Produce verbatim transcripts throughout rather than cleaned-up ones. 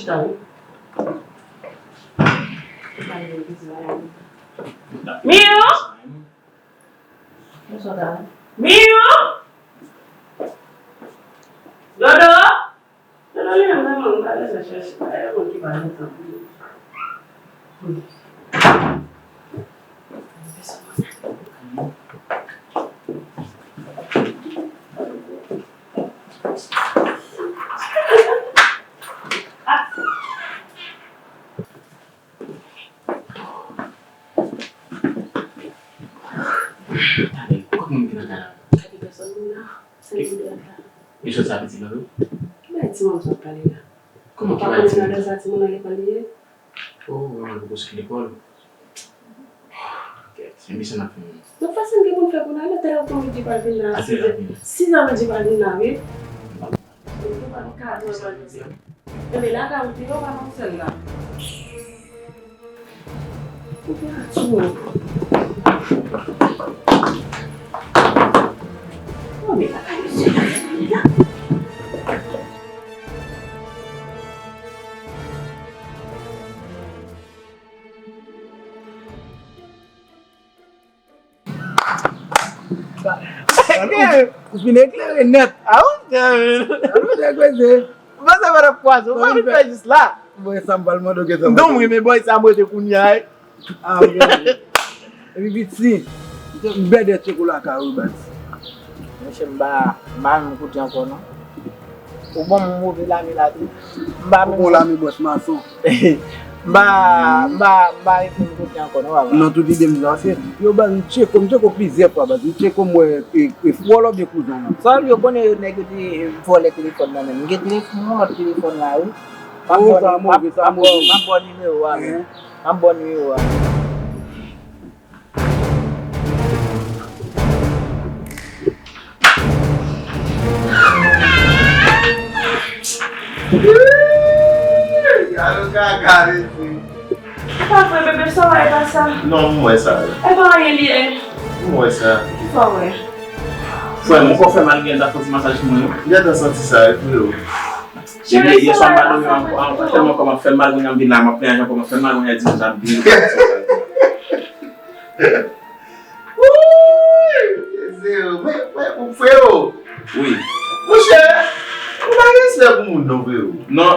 Miyou! Miyou! Dodo! Dodo li menm nan, mwen pa bezwen chèche, pa gen moun ki pa gentan pou li. Talè, kot moun ki nan kay la? Gade pèsòn moun nan. Sèl moun ki nan kay la. E jwèt sa piti nan tou? Ki bagay timoun sa ap pale la? Kòman ki bagay timoun? Ou pa konnen nan lè sa timoun nan lekòl li ye? Oh, mwen mwen poko sot lekòl. Kèt, se misyon n ap fè menm. Donk fè sa n gen pou n fè pou n ale, tèlè ou konn di pral vin la, sizè, sizè ou di pral vin la, wi. Enben, la ka ou te yo pa nan sèl la. Ou te atire. Oh, men la ka misye la. Ou fin eklere nèt. A wi, msye. Ou panse m ap kwaze, ou pa vin fè jis la. Bon, sa m pral mande w, gen sa m pral mande w. Non, mwen, men bòy sa m rete kounye a, wi. A, bon. Epi piti, m bèdè tcheko lakay ou, baz. Monchè, m pa, m pa menm kote ankò, non. Ou ban m move lame la tou. M pa menm. Ou bon lame bòs mason. M pa, m pa, m pa reponn kote ankò non, papa. Non, tout ide m sa, se yo ban m tcheko, m tcheko plizyè fwa, baz. M tcheko m wè, e, e, fwòl oubyen kouzon an. Sa yo konnen yo nèg yo te vòlè telefòn nan menm. M gen telefòn, yon lòt telefòn la, wi. M ap ba w, m ap, m ap ba w nimewo a, wi. M ap ba w nimewo a. Gade kaka, mesye. E pa vre, bebe, sa w wè, e pa sa. Non, m wè sa. E pa anyen li ye. M wè sa. Ki sa w wè? Frè m, ou fè mal, gen ta fè ti masaj pou mwen. M gentan santi sa, wi, freo. Cheri, yè swa m pa dòmi ankò, tèlman kò m ap fè m mal, kounye a m vin la, m ap plenyen ankò, kò m ap fè m mal, kounye a di m sa, m vin. Wouy! Mesye, men, men, freo! Wi. Monchè, ou pa gen respè pou moun non, freo. Non.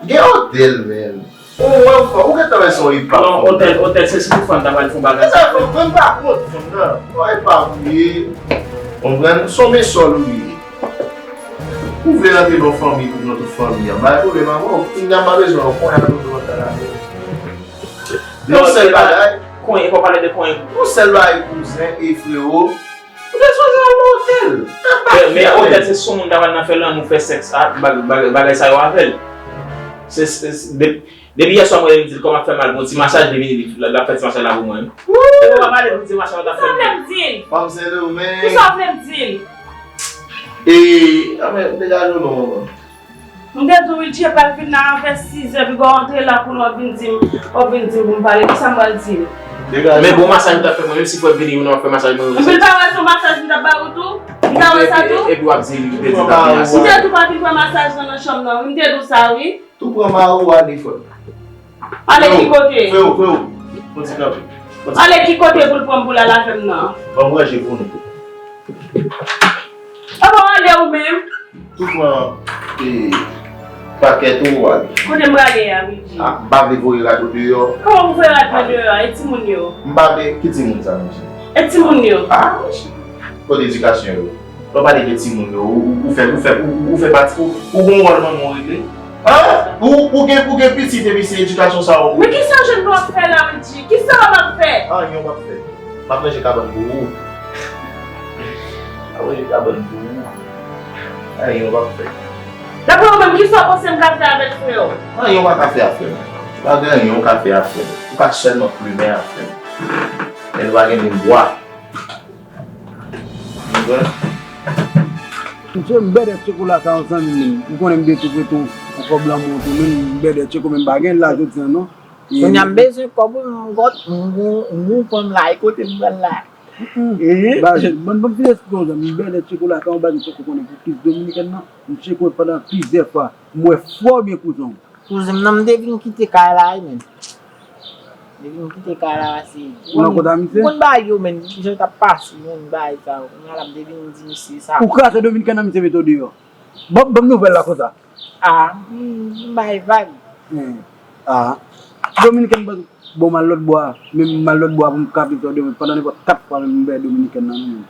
Gen otèl, menn. Ou wè, ou gentan wè se yon epav. Non, otèl, otèl, se si pou fanm ta pral fè yon bagay. Se sa, fanm, fanm pa kont fanm nan. Yon epav ou ye. Konprann? Se yon mesòl ou ye. Ou vle rantre nan fanmi pou pran tout fanmi an. Bay pwoblèm avè w. Kounye a m pa bezwen w. Konye a tout dwòl ta la. Yon sèl bagay. Konye, pa pale de konye. Yon sèl bagay kouzen e freo. Ou te sipoze al nan otèl. Men, men otèl se sou moun ta pral nan fè lanmou, fè sèks, a, bag-, bag-, bagay sa yo avè l. Se, se, se, de-, depi yè swa mwen li di l kò m ap fè mal, bon ti masaj li vini, li, l ap fè ti masaj la pou mwen. Ou pa pale pou ti masaj la t ap fè. Kisa w vle m di l? Fanm Sendomeng. Kisa w vle m di l? E, a, men, degaje w non, manman. M te di w Wiltchie pral vin la avè sizè, piga w antre la pou nou ap vin di m, w ap vin di m pou m pale. Kisa m pral di l? Men bon masaj m t ap fè mwen, menm si fò l vini, nou ap fè masaj mwen. Epi l pa wè se yon masaj m t ap ba ou tou? Li pa wè sa tou? Epi w ap di li te di l t ap vin la. M te di w pa vin pran masaj nan, nan chanm nan, wi. M te di w sa, wi. Tou pran mari w ale, frè m. Ale ki kote? Freo, freo. Yon ti kanpe. Ale ki kote pou l pran m pou l al avè m nan? Ban m ranje pou nou. Epa w ale ou menm? Tou pran, e, pakèt ou ale. Kote m prale a, Wiltchie? A, m pa vle voye rad ou deyò. Kòman pou voye rad mwen deyò a? E timoun yo? M pa vle, ki timoun sa, mesye? E timoun yo? A, mesye. Kote edikasyon yo? Lè w pale de timoun yo, ou, ou, ou fè, ou fè, ou, ou fè pati, ou, ou gon wòl manman w regle? An? Ou, ou gen, ou gen pitit epi se edikasyon sa w. Men kisa jèn nou ap fè la, Wiltchie? Kisa w ap fè? Anyen w p ap fè. M ap ranje kabann pou ou. M ap ranje kabann pou ou. Anyen w p ap fè. Daprè ou menm, kisa w panse m ka fè avèk frè w? Anyen w pa ka fè a frè m. Pa gen anyen w ka fè a frè m. Ou ka sèlman plimen a frè m. Men nou pa gen menm bwa. Ou konprann? Msye, m bèdè tcheko lakay ou, zanmi m. M konnen m te tou prete yon kòb lanmou tou, men m bèdè tcheko, men m pa gen l la jodi a non. Kounye a m bezwen kòb wi, m gòt, m, m, m, m pran m la, e kote m pran l la. Baz, ban m, ban m fin eksplike w, zanmi m, m bèdè tcheko lakay ou, baz, m poko konnen pou plis dominikèn nan. M tcheko pandan plizyè fwa. M wè fò byen kouzen w. Kouzen m nan, m te vin kite kay la wi, men. M te vin kite kay la, se. Ou nan kont a misye? Ou konn bagay yo, men, kijan t ap pase, men, bagay sa yo. Kounye a la, m te vin di misye sa. Ou kraze Dominiken nan, misye mete w deyò. Ban, ban m nouvèl la konsa. Ah, m, m bay vag. Hmm. Ah. Dominiken ban, bon, m al lòt bò a. Men m al lòt bò a pou m ka vin fè w demen. Pandan nenpòt kat fwa, men m bay Dominiken nan, men.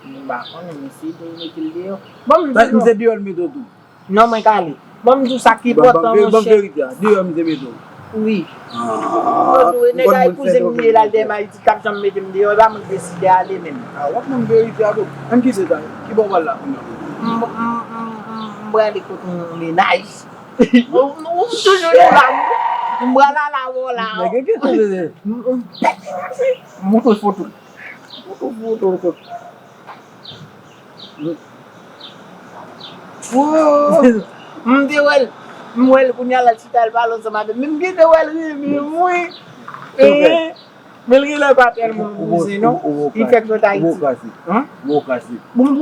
M pa konnen, men se pou l mete l deyò. Bon, m di misye deyò, l mete w tou. Non, mwen ka ale. Ban m di w sa ki enpòtan, monchè. Ban m verite a. Deyò m te mete w. Wi. Ah, nèg la epouze m, li al dèyè m Ayiti, t ap janm mete m deyò, e pa mwen k deside ale menm. Ah, w ap ban m verite a tou. Ann kite sa. Ki bò w pral la kounye a? M, m, m, m, m prale kot yon mennaj. Ou, ou toujou la. M pral la, la, wè w la. Nèg, ki sa se? M, m, m montre foto. Foto, foto, foto. Wow! M te wè l, m wè l kounye a la, l chita, l pale ansanm avè m. Men m gentan wè l renmen m, wi. Ehe. Men l genlè pa tèlman poze, non. Li fèk sot Ayiti. Hein?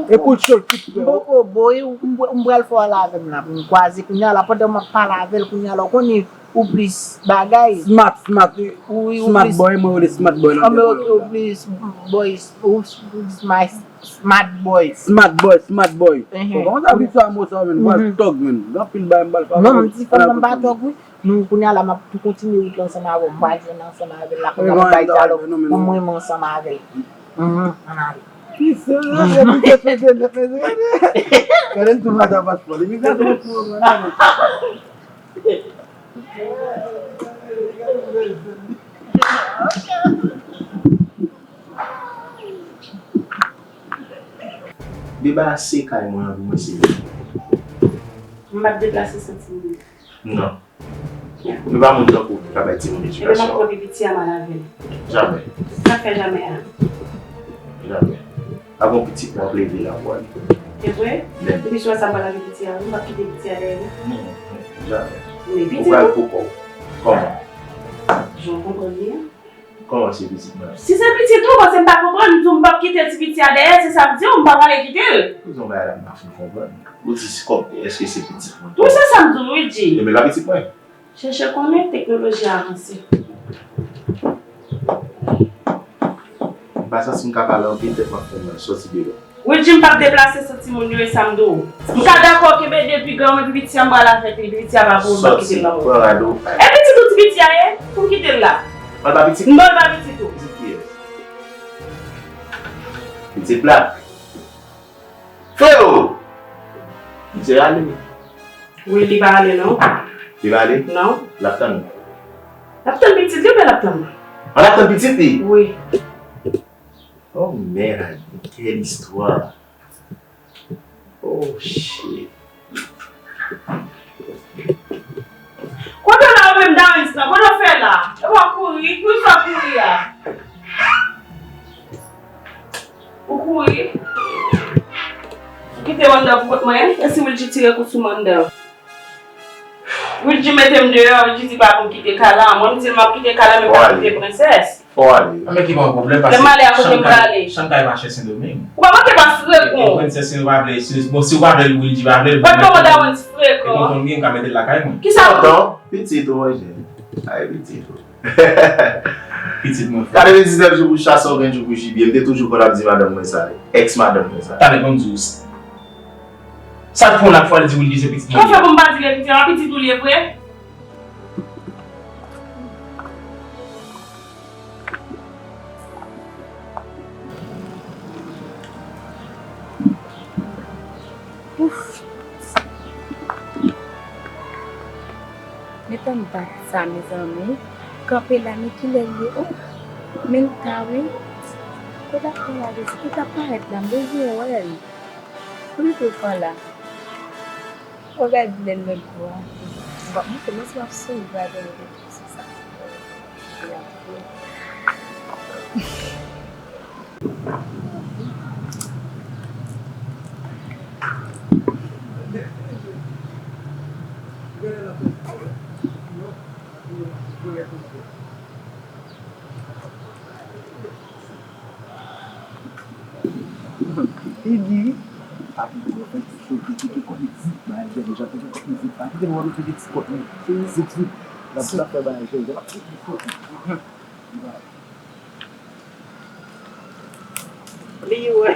Epi w chòl tout frè. M poko bo, m, m pral fè w ale avè m la pou n kwaze kounye a la, pandan m ap pale avè l kounye a la, w konnen ou plis bagay. Smart, smart, wi, ou smart plis boy, mwen rele smart boy nan tèt mwen. Ou plis boy, ou plis my Smart boy. Smart boy, smart boy. Ehe. Bon, kòman sa vin sa mo sa, men? M pral tòg, men. Gen anpil bagay m pral fè. Non, m di fanm nan pa tòg, wi. Nou, kounye a la, m ap tou kontinye wout la ansanm avè w. M pral jwenn ansanm avè l la, kounye a m bay dyalòg pou mwen menm ansanm avè l. Mhm, ann ale. Ki se, se, se, se, se, se, se, gade l tou mata paspò. Imigrasyon pou mwen, non. Debarase kay mwen an pou mwen, silvouplè. M p ap deplase san timoun yo. Non. Nou pa moun tankou w ki ka bay timoun edikasyon. Ebyen, m ap pran pi piti a, m al avè l. Jamè. Sa k fè jamè a? Jamè. Avan pitit mwen ap leve la pou ale. Se vre? Depi jou sa m pral lage piti a, wi, m p ap kite piti a dèyè, non. Non, non, jamè. Ou pral pou kò w. Kòman? Jan w konprann li an. Kòman se pitit mwen? Si se pitit ou, paske m pa konprann, m di w m p ap kite ti piti a dèyè, se sa m di w, m pa prale kite l. Ou di yon bagay la m pa fin konprann. Ou di si kòm, èske se pitit mwen? Wi, se sa m di w, Luigi. Ebyen, la pitit mwen. Chèche konnen, teknoloji a avanse. M pa santi m ka pale anpil, tèt m ap fè m mal, sòti deyò. Wilji, m p ap deplase san timoun yo, e sa m di w. M ka dakò kenbe de pi gran mwen, pi piti a m pral avèk li, pi piti a pa pou mwen, m p ap kite l nan men w. Sòti, pran rad ou. E pitit ou ti piti a ye, pou m kite l la. Mwen pa pitit. M ba w l pa pitit ou. Pitit kiyès? Pitit la. Freo! Misye ale. Wi, li pa ale non. Li pa ale? Non. L ap tann ou? L ap tann pitit li oubyen l ap tann mwen? An, l ap tann pitit li? Wi. Oh merde, quelle histoire! Oh shit. Kote w la ou menm Dawens lan? Kote w fè la? E w ap kouri? Kouri sa w kouri a? Ou kouri? Ou kite w anndan pou kont mwen? E si Wilji tire kou sou mwen anndan? Wilji mete m deyò, Wilji di pa pou m kite kay la. Mwen m di l m ap kite kay la, men m pa kite prensès. Fò w ale. Anben ki pa yon pwoblèm, paske Chantal, Chantal e machin Sendomeng. Ou pa manke pa frekon. E prensès, si nou pa vle, si, bon, si w pa vle l, Wilji pa vle l, gad kòman Dawens frekan. E tonton m gen, m ka mete l lakay mwen. Kisa? Tonton, pitit ou, monchè. Ay, pitit ou. Pitit mwen. Gade, men diznèf jou pou chase, okenn jou pou jibye. M te toujou konn ap di madanm mwen sa. Èks madanm mwen sa. Talè, ban m di w sa. Sa k fè w la fwa l di Wilji se pitit mwen li ye? Sa fè pou m pa di l e pitit, a pitit ou li ye vre? Ouf. Men tann bat sa, mezanmi. Kanpe la, men kilè l ye? Oh, men l ta, wi. Kote l ap pran la, li t ap parèt la, m bezwen wè l. Pou li tou pran la. Ou gad lè l lòt bò a. M ap montre nou si w ap swiv adan yo sou sa. Li di, Api pou yo fè ti kote ki te konn egzit, bagay jèn jan te gen konn egzit, pa kite nou wè nou te gen ti kòt nou. Zizit, la pou la fè bagay jèn jan, la pou ti kote. Li wè.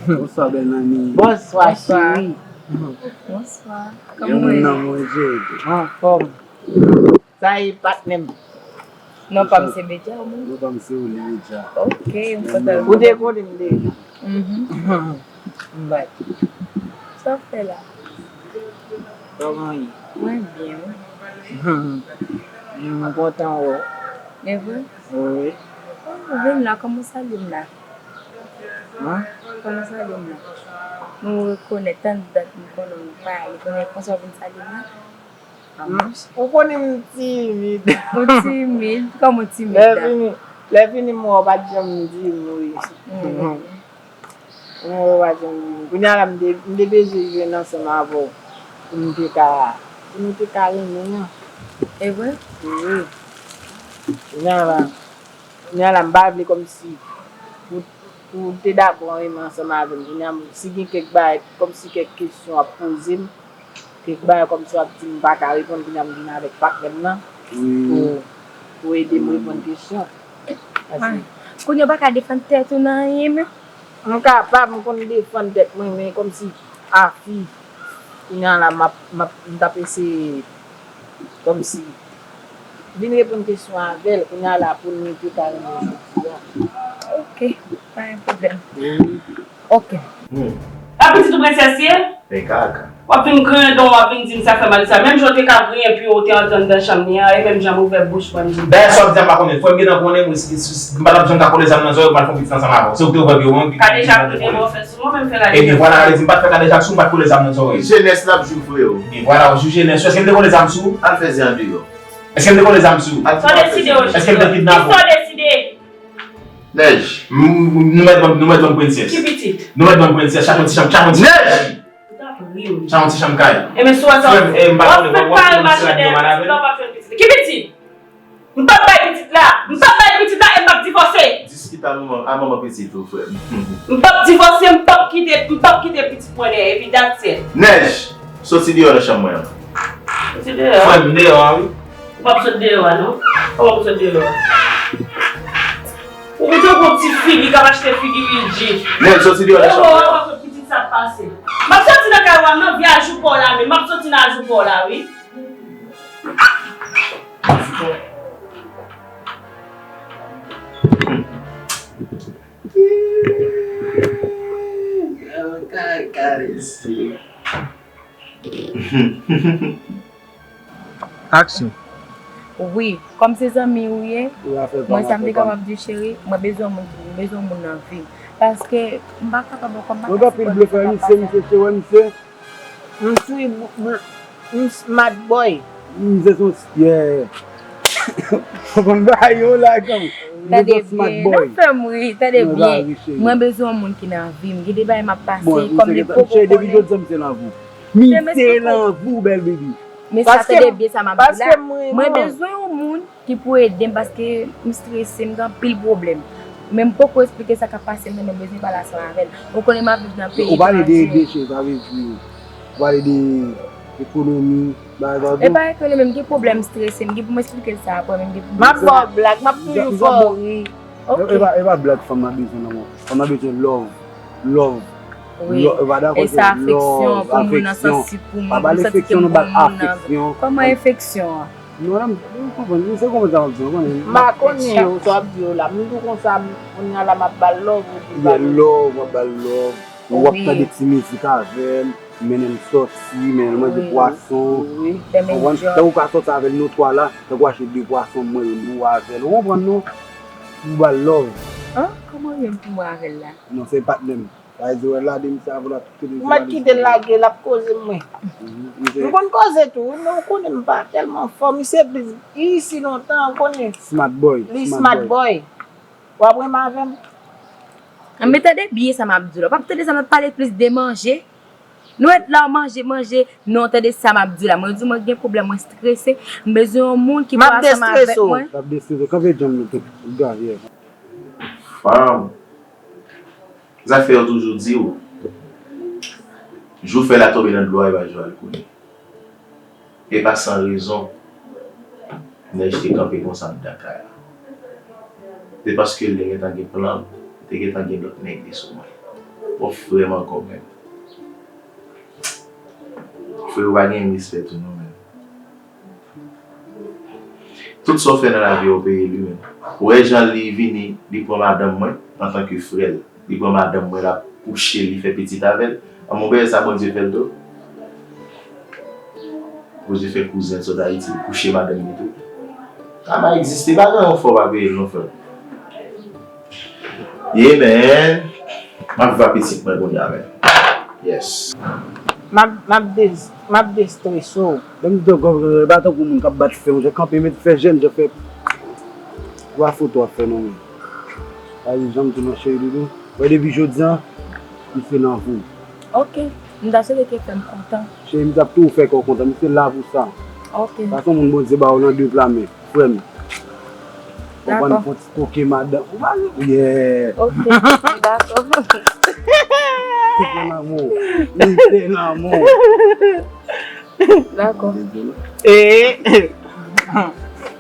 Bonswa, bèl Nani. Bonswa, cheri. Bonswa. Kòman w ye? Anfòm. Sa ye, patnè m? Non pa m se Bedja, ou menm? Non pa m se Oli Bedja. Ok, m kontan. Ou te konnen m deja. Mhm. M bat. Sa w fè la? Kòman w ye? Mwen byen, wi. M kontan wè w. E vre? Wi. Oh, ou vin la, kòman w salye m la? Hein? Kòman w salye m la? Nou rekonèt, tann dat m konnen w pa ale, konnen konsa w vin salye m la? Ou konnen m timid. Ou timid? Kòman w timid la? Lè fini, lè fini m wè w pa t janm di m wi. Mm. M wè w pa t janm di m. Kounye a la m te, m te bezwen jwenn ansanm avè w pou m te ka, pou nou te ka renmen an. E vre? Wi. Kounye a la, kounye a la m pa vle kòmsi pou, pou w te dakò renmen ansanm avè m. Kounye a m, si gen kèk bagay, kòmsi kèk kesyon w ap poze m, kèk bagay kòmsi w ap di m pa ka reponn, kounye a m vin avèk patnè m nan pou, pou ede m reponn kesyon. Kounye a w pa ka defann tèt ou nan anyen menm? M kapab, m konn defann tèt mwen, men kòmsi a fi, kounye a la m ap, m ap, m t ap eseye kòmsi vin reponn kesyon avè l, kounye a la pou nou te ka renmen jodi a. Ok, pa gen pwoblèm. Ok. Hmm. A pitit ou prensès ye? E kaka. W ap vin griyen dan w, w ap vin di m sa fè mal sa. Menm jan w te ka griyen pye w, w te antre anndan chanm li an, e menm jan m ouvè bouch mwen m di m. Dayè sa w ap di a m pa konnen. Frè m gentan konnen mwen si, si, si m pa t ap janm ka kole zam nan zòrèy, m pral fè yon pitit ansanm avè w. Se ou ki te ouvè pye w an. Kadejak tounen bò fè sou mwen, men m fè kadejak. Ebyen vwala, sa vle di m pa t fè kadejak sou ou, m pa t kole zam nan zòrèy. Jenès l ap jou freo. Ebyen vwala, w jou jenès ou. Èske m te kole zam sou ou? Al fè zen andeyò. Èske m te kole zam sou ou? Sa w deside, Oji? Èske m te kidnape w? Sa w deside? Nèj. M, m, nou mèt ban m, nou mèt ban m prensès. Ki pitit? Nou mèt ban m prensès, chache yon ti chanm, chache yon ti chanm. Nèj! Ou t ap ri, wi. Chache yon ti chanm kay. Ebyen, si w wè sa, w ap fè pare mache dèyè pitit la, w ap jwenn pitit la. Ki pitit? M p ap bay pitit la. M p ap bay pitit la e m p ap divòse. Diskite a manman, a manman pitit ou, frè m. M p ap divòse, m p ap kite, m p ap kite pitit mwen dèyè, epi that's it. Nèj, soti deyò nan chanm mwen an. Soti deyò? Frè m, deyò a, wi. Ou p ap sot deyò a, non? Kòman pou sot deyò a? Ou tankou yon ti figi k ap achte figi Ridji. Nèj, soti deyò nan chanm mwen an. Ou wè pitit sa ap pase. M ap soti nan kay ou a, m nan vye ajou pa w la, men m ap soti nan ajou pa w la, wi. Aksyon. Wi, kòm se zanmi ou ye, mwen sa m te kapab di cheri, mwen bezwen yon moun, m bezwen yon moun nan vi m. Paske m pa kapab ankò, m pa ka sipòte sa k ap pase. Mwen gen anpil blofè, misye, misye, se wè misye. M swi, m, m, m smart boy. M se son, yeah. Ou konn bagay yo la, kanm. Tande byen, non, fè m ri, tande byen. Mwen bezwen yon moun ki nan vi m. Gen de bagay m ap pase, kòm li poko konnen. Depi jodi a, m se nan vi w. Mi se nan vi w, bèl baby. Men sa, tande byen sa m ap di la. Mwen bezwen yon moun ki pou ede m paske m strese, m gen anpil pwoblèm. Men m poko eksplike sa k ap pase m nan, men m bezwen pale ansanm avè l. Ou konnen m ap viv nan peyi etranje. Ou pale de, de chè, sa vle di, ou pale de ekonomi, bagay sa tou. E pa ekonomi, m gen pwoblèm strese, m gen pou m eksplike l sa apre, men m gen pou m. M ap ba w blag, m ap toujou fè w ri. Ok. E pa, e pa blag fanm nan bezwen nan mwen. Fanm nan bezwen love. Love. Wi. E sa afeksyon, pou moun nan santi pou mwen, pou m santi ke m gon moun nan. Kòman afeksyon an? Non, m, m konprann, m se konprann sa w ap di, w konnen. M pa konnen yo, sa w ap di yo la. M tou konsa, m, kounye a la, m ap ba l love, ou di ba l love. Love, w ap ba l love. Ou ap tande ti mizik avè l, mennen l sòti, mennen l manje pwason. Ou konprann? Tankou w ka sòti avè l, nou twa la, tankou w achte de pwason, mwen menm, ou avè l. Ou konprann non? Ou ba l love. An, kòman w ye m pou mwen avè l la? Non, se patnè m. Sa vle di wè l la de misye avè l ap kote misye. Ou mèt kite l lage, l ap koze mwen. M konn koze tou, wi, men ou konnen m pa tèlman fò. Misye plis isi lontan, ou konnen. Smart boy. Li smart boy. W ap renmen avè m? An, men tande byen sa m ap di w la. W ap tande sa m ap pale plis de manje. Nou ret la, manje, manje. Non, tande sa m ap di w la. Mwen di w mwen gen pwoblèm, mwen strese. M bezwen yon moun ki pou ansanm avèk mwen. M ap destrese w. Kanpe djanm nou tou. Gade. Fanm. Zafè yo toujou di w, jou fèy la tonbe nan dlo a, e pa jou a l koule. E pa san rezon, nèj te kanpe konsa anndan kay la. Se paske l te gentan gen plan l, te gentan gen lòt nèg li sou mwen. Bon, frè m ankò menm. Frè, ou pa gen respè tou non, menm. Tout sa w fè nan lavi a, ou peye li, menm. Ou wè jan li vini, li pran madanm mwen antanke frè l. Li pran madanm mwen, l ap kouche, li fè pitit avè l. An, mon bèl, sa Bondye fè l tou. Bondye fè kouzen l sot Ayiti, li kouche madanm li tou. Sa pa egziste, pa gen yon fò pa peye l non, frè. Yeah, man. M ap viv a pitit mwen kounye a, man. Yes. M ap, m ap des-, m ap destrese w. Lè m di w, e pa tankou moun k ap bat fè, yon jan kanpe, met fè jèn jan fè. Wa foto ap fè non, men. Pa gen janm tou non, cheri doudou. Wè, depi jodi a, misye nan vou. Ok. M ta swete ke fè m kontan. Cheri, m t ap tou fè kè w kontan. Misye la pou sa. Ok. Sa se yon moun Bondye ba w nan de pla men. Frè m. Konprann? Dakò. Fon ti koke madanm. Ou pa, yeah. Ok. Dakò. Misye lanmou. Misye lanmou. Dakò. E,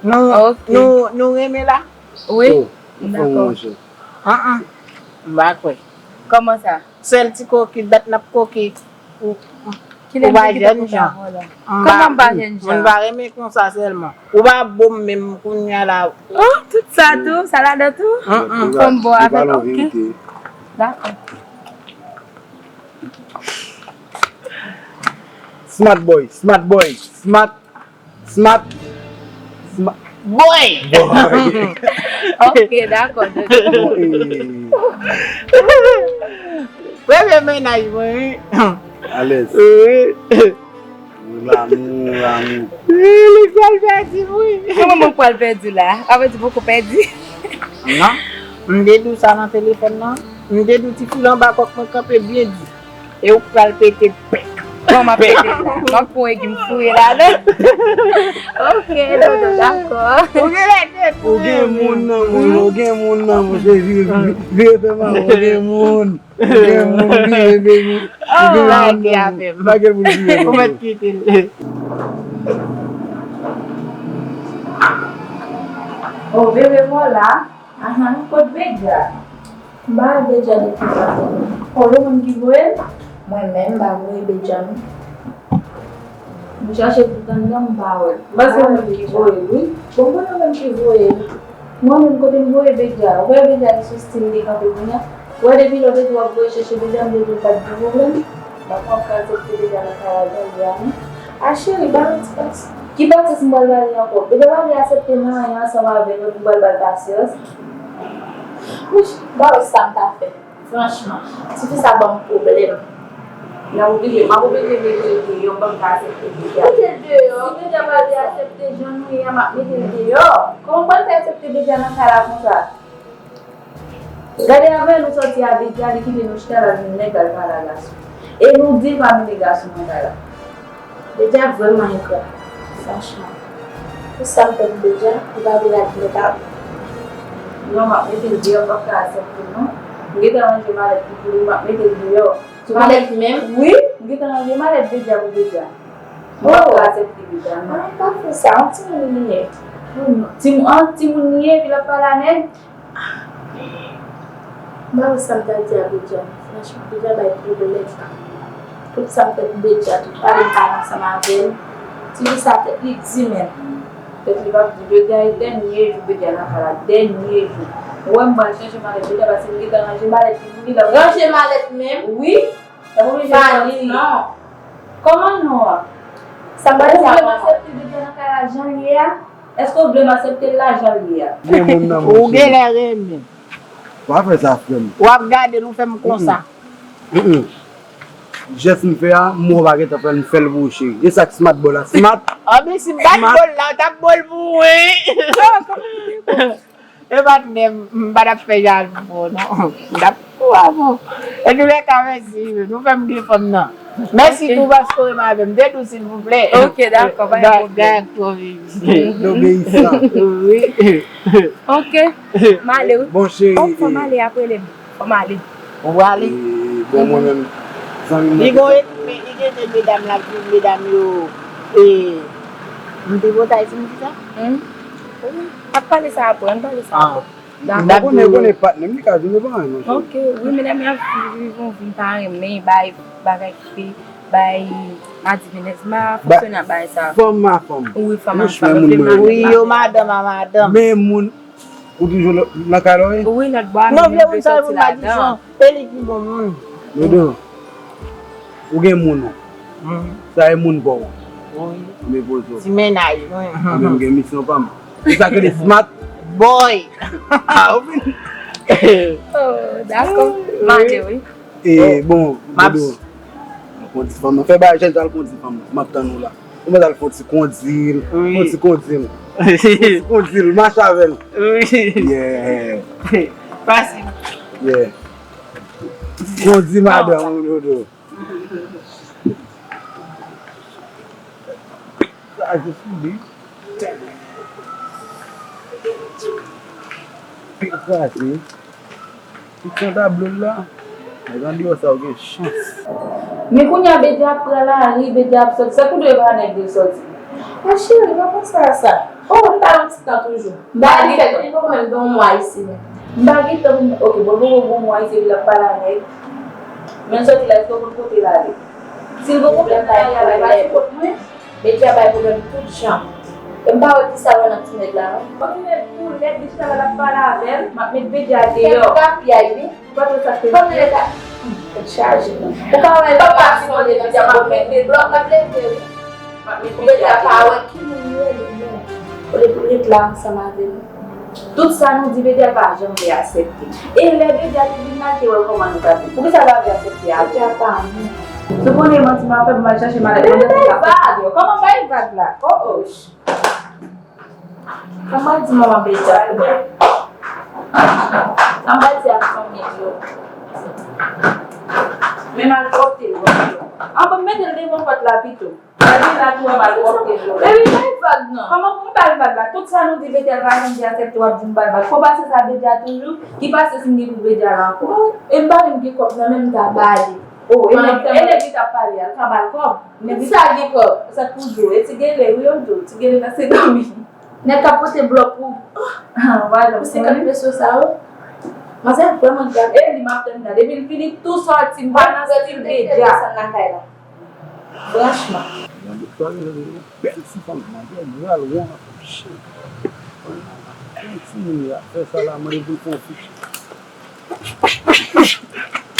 nou, ok, nou, nou renmen la? Wi. Oh, dakò. An, an. M pa kwè. Kòman sa? Sèl ti koki, dat n ap koki. Ou, ou pa jèn jan. Kòman m pa jèn jan? Moun pa renmen konsa sèlman. Ou pa bon menm kounye a la. Oh, tout sa tou, sa ladan tou? Fò m bon avè l, ok. Dakò. Smart boy, smart boy, smart, smart, smart boy! Boy! Ok, dakò, dodo. Bon, eh. Premye mennaj mwen, wi. Alèz. Wi. Lanmou, lanmou. Wi, li pral pèdi m, wi. Kòman mwen pral pèdi la? Sa vle di poko pèdi? Non. M te di w sa nan telefòn nan. M te di w ti fil anba kòk mwen kanpe byen di. E ou pral pete pèk. Bon, m ap pete la. M ap pran egi m foure ladan. Ok, dodo, dakò. Ou gen lè de tou. Ou gen moun nan moun, ou gen moun nan moun. Jezi, vire fè mal, ou gen moun. Ou gen moun vire, baby. Ou gen moun nan moun. Lage avè m. Lage moun vire, baby. Ou mèt kite l. Oh, bebe, vwala. Ahan, kot Bedja? M pa wè Bedja depi maten. Ou wè moun ki voye l? Mwen menm, m pa voye Bedja, non. M chache tout anndan, m pa wè l. M panse moun ki voye l, wi. Bon, m konnen moun ki voye l. Mwen menm, kote m voye Bedja? Ou wè Bedja ki sou stil li kanpe kounye a? Ou wè depi lè w te di w ap voye chèche Bedja, m te di w pa t gen pwoblèm? Donk, w ap ka aksepte Bedja nan kay la jan l ye a, non? A cheri, ba m ti pasyans. Ki pasyans m pral ba li ankò? Bedja pa vle aksepte nan anyen ansanm avè l, donk m pral ba l pasyans. Wouch, m pa wè sa m ta fè. Franchman, tifi sa ban m pwoblèm. M ap oblije, m ap oblije mete l deyò, m p ap ka aksepte Bedja. Mete l deyò, Bedja pa vle aksepte jan nou ye a, m ap mete l deyò. Kòman m pral fè aksepte Bedja nan kay la konsa? Gade, avan nou sòti a Bedja, li kite nou chita, l al jwenn nèg, l al pale a gason. E nou di l pa mete gason nan kay la. Bedja vrèman engra, franchman. Pou sa m fè pou Bedja, li pa vle lage nèg avè m. Non, m ap mete l deyò, m p ap ka aksepte l non. M gentan ranje malèt li pou li, m ap mete l deyò. Malèt menm? Wi, m gentan ranje malèt Bedja pou Bedja. M p ap ka aksepte Bedja non. Ay, pa fè sa, yon timoun li ye. Oh non, timoun, an, timoun li ye, epi l ap pale a nèg? M pa wè sa m ta di a Bedja non, franchman, Bedja bay pwoblèm. Tout sa m fè pou Bedja, tout pale m pale ansanm avè l. Tifi sa tèt li di menm. Tèt li p ap di, Bedja e dènye jou, Bedja nan kay la, dènye jou. Ou wè m pral chèche malèt Bedja, paske m gentan ranje malèt li pou li, l ap ranje malèt menm. Wi. L ap oblije sòti non. Kòman non an? Sa m pral di a kòman? Ou vle m aksepte Bedja nan kay la jan l ye a? Èske w vle m aksepte l la jan l ye a? Gen moun nan moun. Ou gen lè renmen. Pa fè sa, frè m. W ap gade l, ou fè m konsa. Mm, mm. Jès m fè a, m wè w pa gentan fè l, m fè l pou ou, cheri. E sa k smart bò la, smart. Anben, si m pa t bo l la, w t ap bo l pou mwen. E patnè m, m pa t ap fè jalou pou ou non. M t ap tou avè w. Antoulèka, mèsi, nou fè m gen fanm nan. Mèsi tou paske w renmen avè m. De dous, silvouplè. Ok, dakò, pa gen pwoblèm. Dakò, baby. Obeyisan. Wi. Ok, m ale, wi. Bon, cheri. Oh, fò m ale, ap rele m. Fò m ale. Ou prale? E, bon, mwen menm, zanmi m nan te fè. Li gen de medam l ap viv, medam yo, e, m te votay si m di sa? Hmm? Ap pale sa apre, ann pale sa apre. Dakò. Ou konnen, ou konnen patnè m, li ka vin, yo pa renmen, cheri. Ok, wi, medam yo ap viv yon vi m pa renmen, bay bagay fè, bay madivinèz, m pa fonksyone ak bagay sa. Fanm a fanm. Wi, fanm a fanm. Wi, yo madanm a madanm. Men moun, ou toujou nan, nan kay la, wi? Wi, lòt bò a, men nou vle sòti ladan. E li ki bon moun. Dodo, ou gen moun ou. Sa e moun pa w. Wi. M poze w. Ti mennaj, wi. Mwen menm gen misyon pa m. Se sa k rele smart boy. Ah, ou vin. Oh, dakò. M ale, wi. E, bon, Dodo, kondi fanm nan. Fè bagay, jèn sa l kondi fanm nan. M ap tann ou la. Ou mèt al fè yon ti kondi l. Wi. Fè yon ti kondi l. Fè yon ti kondi l. Mache avè l. Wi. Yeah. Fasil. Yeah. Kondi madanm ou, Dodo. Sa jis li. Pil kraze. Tout san tablo l la. Nèg andeyò sa yo gen chans. Men kounye a Bedja ap pran lari, Bedja ap sòti. Sa kou dwe pa nèg yo sòti. Mon cheri, pa panse a sa. Oh, m ta yon ti tan toujou. M pa gen tan. Li poko menm gen yon mwa isi menm. M pa gen tan pou m, ok, bon, poko gen yon mwa isi, epi l ap pale a nèg. Men l sòti la, èske w konn kote l ale? Si l poko menm nan lari a la, li pa sou kont mwen. Bedja bay pwoblèm tout jan. E m pa wè kisa wè nan ti nèg la, non. Bon, ti nèg tou lèd, li chita la, l ap pale avè l. M ap met Bedja deyò. Fè m papyay, wi. Ou pa twò sa k te di. Kòm nèg la, hmm, tèt chaje. Ou pa wè, lè m ap sonde Bedja, m ap mete blòk, l ap leve, wi. M ap met Bedja deyò. Bedja pa wè ki moun li ye, li menm. Olye pou l ret la ansanm avè nou. Tout sa nou di Bedja pa janm vle aksepte. E lè Bedja te vin la, l te wè kòman nou t ap viv. Poukisa l pa vle aksepte a? Bedja pa moun. Si w konnen manti m ap fè pou m al chache malèt mwen, m ap fè vag. Kòman bay vag la? Oh, oh. Kòman di manman Bedja pou mwen? Sa m pral di ak fanmi l yo? Men m al pòte l, bon. An bon, m mete l devan pòt la pito. Gade la tou, an mal pwòpte dlo. Baby, bay vag non. Kòman pou m bay vag la? Tout sa nou di Bedja l pa janm vle aksepte, w ap di m bay vag. Fò pase sa Bedja toujou, ki pase si m gen pou Bedja la ankò? E m pa menm gen kòb nan men m ta ba li. Oh, e nèg, e nèg li t ap pale a, l ka ba l kòb. Men sa gen kòb, sa t pou di w. E ti gele, wi, yo di w, ti gele nan se dòmi. Nèg k ap pote blòk pou, ah, w pa janm konnen. Senkant peso sa yo. Manzè vrèman gate. E li m ap tann la. Depi l fini tou sòti, m pa nan stil Bedja. Desann lakay la. Franchman. Gade swa gen yon bèl ti fanm, manzè gra lwen an fouche. Yon timoun la fè sa la, mande pou l fè yon fouche.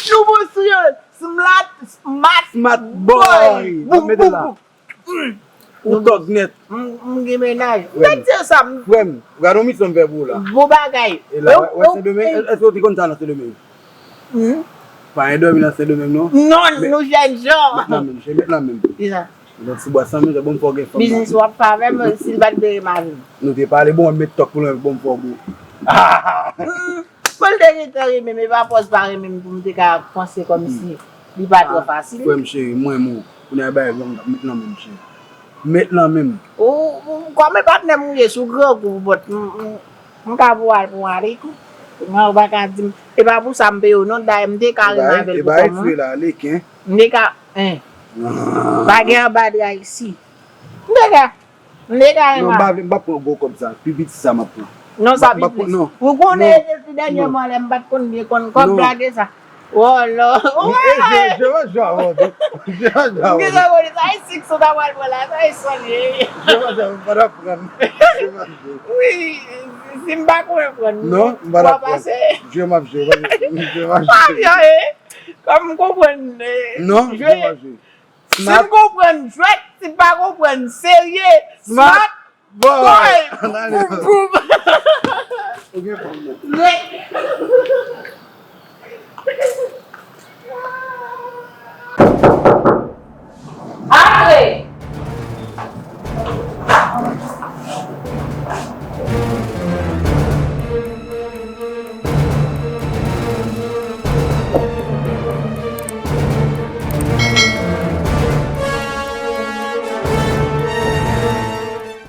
Nouvo siyèl, smart, smart, smart boy. Boum, boum, boum. Ou tòg nèt. M, m gen mennaj. M te di sa. Frè m, gade yon misyon m fè pou ou la. Bon bagay. E la, wè, wè Sendomeng, èske w te konn sa nan Sendomeng? Hmm? Pa gen dòmi nan Sendomeng, non? Non, nou jèn jan. Met nan men m, cheri, met nan men m. Kisa? Yon ti bwa san mil, bon, m fò gen fanm. Biznis w ap fè avè m, si l pa t vle renmen avè m. Nou te pale, bon, m met tòk pou l, bon, m fò bon. Hmm, bon, l te gentan renmen m, e pa pòz pa renmen m pou m te ka panse kòmsi li pa twò fasil. Frè m cheri, m renmen w. Kounye a bay vag, met nan men m, cheri. Met nan men m. Ou, ou, kòman patnè m ou ye sou grangou, but m, m, m ka pou al pou ale kou. Mwen ou pa ka di m. E pa pou sa m peye w non, dayè m te ka renmen avè l pou kòm mwen. E pa eksprè la, leken. M te ka, en. Pa gen anba dra isi. M te ka, m te ka renmen. Non, m pa vle, m p ap pran gwo kòb sa. Pi piti sa m ap pran. Non, sa pi plis. Ou konnen depi dènyèman lè m pa t konn byen konn kòb blage sa. Oh Lord. Wi, e, je, je rejoins, mon Dieu. Je rejoins, mon Dieu. Sa e sik sou ta pral pran la, sa e sòl ye. Je rejoins, m pa t ap pran. Wi, si m pa konnen pran. Non, m pa t ap pran. Je m ap jwe, je m ap jwe. Pa byen, e. Kòm m konprann, e. Non, je m ap jwe. Si m konprann jwèt, si m pa konprann serye, smart. Boy! Boom, boom! Ou gen fanm nan. Nèt!